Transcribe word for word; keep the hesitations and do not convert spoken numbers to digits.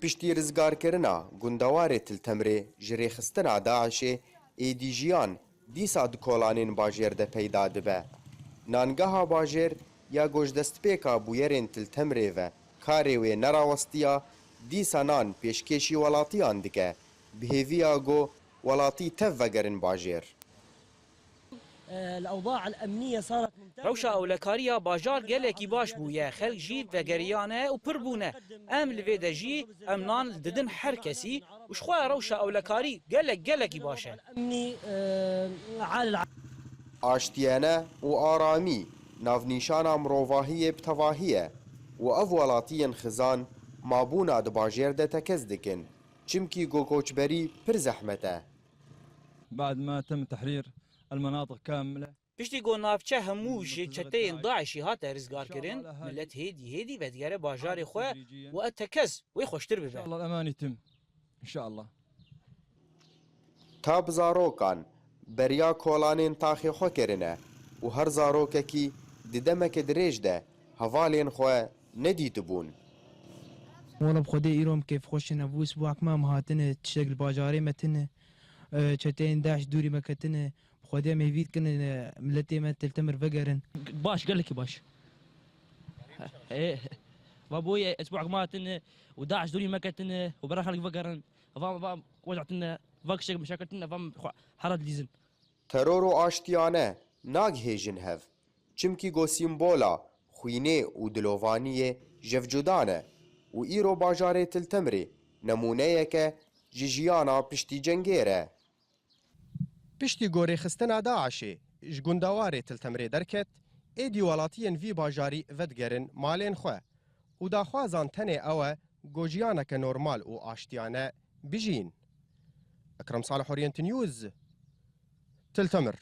Piştî rizgarkirina gundewarê Til Temrê ji rêxistina DAIŞê, êdî jiyan dîsa di kolanên bajêr de peyda dibe. Nangeha bajêr ya ku ji destpêka bûyerên Til Temrê ve karê wê nerawestiya, dîsa nan pêşkêşî welatiyan dike, bi hêviya ku welatî tev vegerin bajêr. الأوضاع الأمنية صارت ممتازة. Rewşa ewlekariya bajar gelekî baş bûye, xelk jî vegeriyane û pir bûne. Em li vê de jî em nan didin her kesî û ji xwe rewşa ewlekarî gelek gelekî baş e. الأمني، آه، عال الع- Aştiyane û aramî navnîşana mirovahiyê bi tevahî ye û ev welatiyên xizan mabûna di bajêr de tekez dikin, çimkî ku koçberî pir zehmet e. بعد ما تم تحرير المناطق كاملة. Piştî ku navçe hemû ji çeteyên DAIŞî hate rizgarkirin, milet hêdî hêdî vedigere bajarê xwe û ev tekez wê xweştir bibe. إن شاء الله الأمان يتم. إن شاء الله. Ta bi zarokan beriya kolanên taxê xwe kirine û her zarokekî di demeke dirêj de hevalên xwe nedîtibûn. Wala bi Xwedê îro em kêfxweş in, ev wis bû hekma em hatine, tiştek li bajarê me tine, e, çeteyên DAIŞ dûrî me ketine, bi Xwedê em hêvî dikin, e, miletê me Til Temir vegerin. Baş, gelekî baş. Ê, va boye esbuak ma hatine û DAIŞ dûrî me ketine û bera xelk vegerin. Va, va, wezatine, va kişek meşaketine, va xwe hera dilîzin. Teror û aştiyane nagihêjin hev. Çimkî ku sîmbola xwînê û dilovaniyê ji hev cuda ne û îro bajarê Til Temrê nemûneyeke ji jiyana piştî cengêr e. Piştî ku rêxistina DAIŞê ji gundewarê Til Temrê derket, êdî welatiyên vî bajarî vedigerin malên xwe û daxwazan tenê ew e ku jiyaneke normal û aştiyane bijîn. Ekrem Salih, Orient News, Til Temir.